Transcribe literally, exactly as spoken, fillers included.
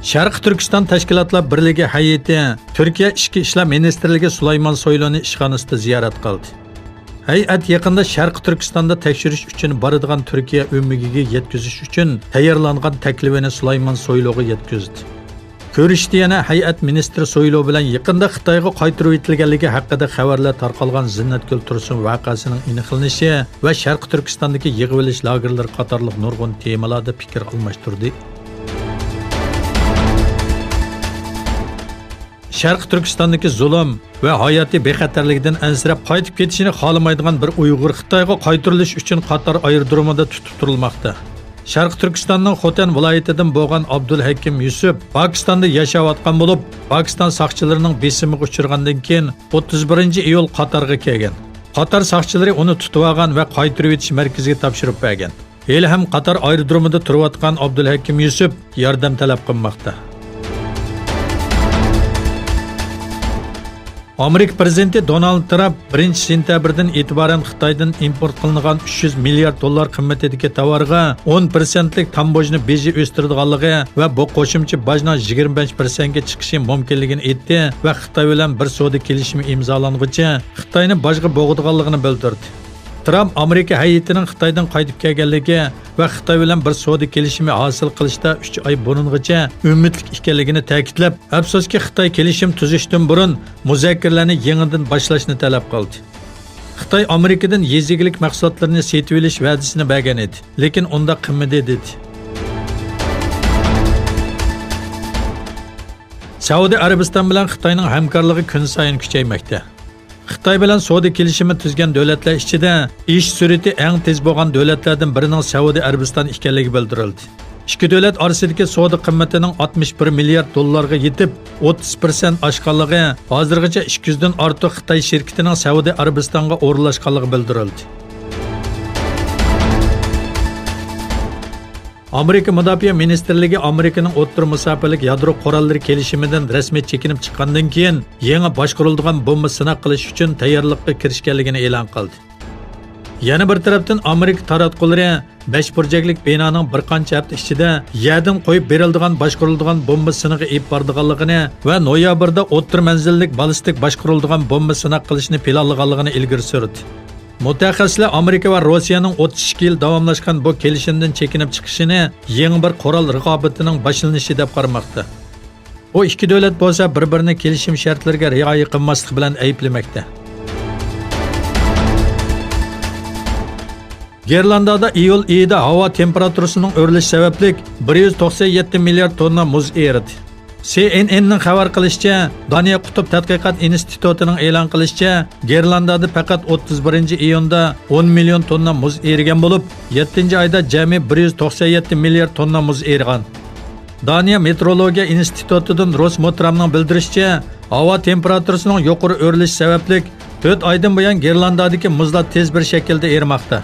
شەرقىي تۈركىستان تەشكىلاتلار بىرلىكى ھەيئىتى تۈركىيە ئىچكى ئىشلار مىنىستىرلىكى سۇلايمان سويلۇنى ئىشخانىسىدا زىيارەت قىلدى. ھەيئەت يېقىندا شەرقىي تۈركىستاندا تەكشۈرۈش ئۈچۈن بارىدىغان تۈركىيە ئۆمىكىگە يەتكۈزۈش ئۈچۈن تەييارلانغان تەكلىپىنى سۇلايمان سويلۇغا يەتكۈزدى. كۆرۈشتى يەنە ھەيئەت مىنىستىرى سويلۇ بىلەن يېقىندا خىتايغا قايتۇرۇۋېتىلگەنلىكى ھەققىدە خەۋەرلەر تارقالغان زىننەتگۈل تۇرسۇن ۋەقەسىنىڭ ئېنىقلىنىشى ۋە شەرقىي تۈركىستاندىكى يىغىۋېلىش لاگېرلىرى قاتارلىق نۇرغۇن تېمىلاردا پىكىر ئالماشتۇردى. شەرقىي تۈركىستاندىكى زۇلۇم ۋە ھاياتىي بىخەتەرلىكىدىن ئەنسىرەپ، قايتىپ كېتىشنى خالىمايدىغان بىر ئۇيغۇر خىتايغا قايتۇرۇلۇش ئۈچۈن قاتار ئايرودرومىدا تۇتۇپ تۇرۇلماقتا. شەرقىي تۈركىستاننىڭ خوتەن ۋىلايىتىدىن بولغان ئابدۇلھەكىم يۈسۈپ پاكىستاندا ياشاۋاتقان بولۇپ، پاكىستان ساقچىلىرىنىڭ بېسىمىغا ئۇچرىغاندىن كېيىن، ئوتتۇز بىرىنچى ئىيۇل قاتارغا كەلگەن. قاتار ساقچىلىرى ئۇنى تۇتۇۋالغان ۋە قايتۇرۇۋېتىش مەركىزىگە تاپشۇرۇپ بەرگەن. ھېلىھەم قاتار ئايرودرومىدا تۇرۇۋاتقان ئابدۇلھەكىم يۈسۈپ ياردەم تەلەپ قىلماقتا. ئامېرىكا پىرېزىدېنتى دونالد ترامپ بىرىنچى سېنتەبىردىن ئېتىبارەن خىتايدىن ئىمپورت قىلىنغان ئۈچ يۈز مىليارد دوللار قىممىتىدىكى تاۋارغا ئون پىرسەنتلىك تامبوژنا بېجى ئۆستۈرىدىغانلىقى ۋە بۇ قوشۇمچە باجنىڭ يىگىرمە بەش پىرسەنتكە چىقىشى مۇمكىنلىكىنى ئېيتتى ۋە خىتاي بىلەن بىر سودا كېلىشىمى ئىمزالانغۇچە خىتاينى باجغا بوغىدىغانلىقىنى بىلدۈردى. ترامپ ئامېرىكا ھەيئىتىنىڭ خىتايدىن قايتىپ كەلگەنلىكى ۋە خىتاي بىلەن بىر سودا كېلىشىمى ھاسىل قىلىشتا ئۈچ ئاي بۇرۇنغىچە ئۈمىدلىك ئىكەنلىكىنى تەكىتلەپ، ئەپسۇسكى، خىتاي كېلىشىم تۈزۈشتىن بۇرۇن مۇزاكىرىلەرنى يېڭىدىن باشلاشنى تەلەپ قىلدى. خىتاي ئامېرىكىدىن يېزا ئىگىلىك مەھسۇلاتلىرىنى سېتىۋېلىش ۋەدىسىنى بەرگەن ئىدى، لېكىن ئۇنداق قىلمىدى، دېدى. سەئۇدى ئەرەبىستان بىلەن خىتاينىڭ ھەمكارلىقى كۈنسايىن كۈچەيمەكتە. خىتاي بىلەن سودا كېلىشىمى تۈزگەن دۆلەتلەر ئىچىدە ئېشىش سۈرئىتى ئەڭ تېز بولغان دۆلەتلەردىن بىرىنىڭ سەئۇدى ئەرەبىستان ئىكەنلىكى بىلدۈرۈلدى. ئىككى دۆلەت ئارىسىدىكى سودا قىممىتىنىڭ ئاتمىش بىر مىليارد دوللارغا يېتىپ، ئوتتۇز پىرسەنت ئاشقانلىقى، ھازىرغىچە ئىككى يۈزدىن ئارتۇق خىتاي شىركىتىنىڭ سەئۇدى ئەرەبىستانغا ئورۇنلاشقانلىقى بىلدۈرۈلدى. ئامېرىكا مۇداپىئە مىنىستىرلىكى ئامېرىكىنىڭ ئوتتۇرا مۇساپىلىك يادرو قوراللىرى كېلىشىمىدىن رەسمىي چېكىنىپ چىققاندىن كېيىن، يېڭى باشقۇرۇلىدىغان بومبا سىناق قىلىش ئۈچۈن تەييارلىققا كىرىشكەنلىكىنى ئېلان قىلدى. يەنە بىر تەرەپتىن، ئامېرىكا تاراتقۇلىرى بەش بۇرجەكلىك بىنانىڭ بىر قانچە ھەپتە ئىچىدە يەردىن قويۇپ بېرىلىدىغان باشقۇرۇلىدىغان بومبا سىنىقى ئېلىپ بارىدىغانلىقىنى ۋە نويابىردا ئوتتۇرا مەنزىللىك بالىستىك باشقۇرۇلىدىغان بومبا سىناق قىلىشنى پىلانلىغانلىقىنى ئىلگىرى سۈردى. مۇتەخەسسىسلەر ئامېرىكا ۋە روسىيەنىڭ ئوتتۇز ئىككى يىل داۋاملاشقان بۇ كېلىشىمدىن چېكىنىپ چىقىشىنى يېڭى بىر قورال رىقابىتىنىڭ باشلىنىشى دەپ قارىماقتا. بۇ ئىككى دۆلەت بولسا بىر-بىرىنى كېلىشىم شەرتلىرىگە رىئايە قىلماسلىق بىلەن ئەيىبلىمەكتە. گىرېنلاندىيەدە ئىيۇل ئېيىدا ھاۋا تېمپېراتۇرىسىنىڭ ئۆرلىشى سەۋەبلىك بىر يۈز توقسەن يەتتە مىليارد توننا مۇز ئېرىدى. سى ئېن ئېننىڭ خەۋەر قىلىشىچە، دانىيە قۇتۇپ تەتقىقات ئىنستىتۇتىنىڭ ئېلان قىلىشىچە، گىرېنلاندىيەدە پەقەت ئوتتۇز بىرىنچى ئىيۇندا ئون مىليون توننا مۇز ئېرىگەن بولۇپ، يەتتىنچى ئايدا جەمئىي بىر يۈز توقسەن يەتتە مىليارد توننا مۇز ئېرىغان. دانىيە مېتېئورولوگىيە ئىنستىتۇتىدىن روسموترامنىڭ بىلدۈرۈشىچە، ھاۋا تېمپېراتۇرىسىنىڭ يۇقىرى ئۆرلىشى سەۋەبلىك، تۆت ئايدىن بۇيان گىرېنلاندىيەدىكى مۇزلار تېز بىر شەكىلدە ئېرىماقتا.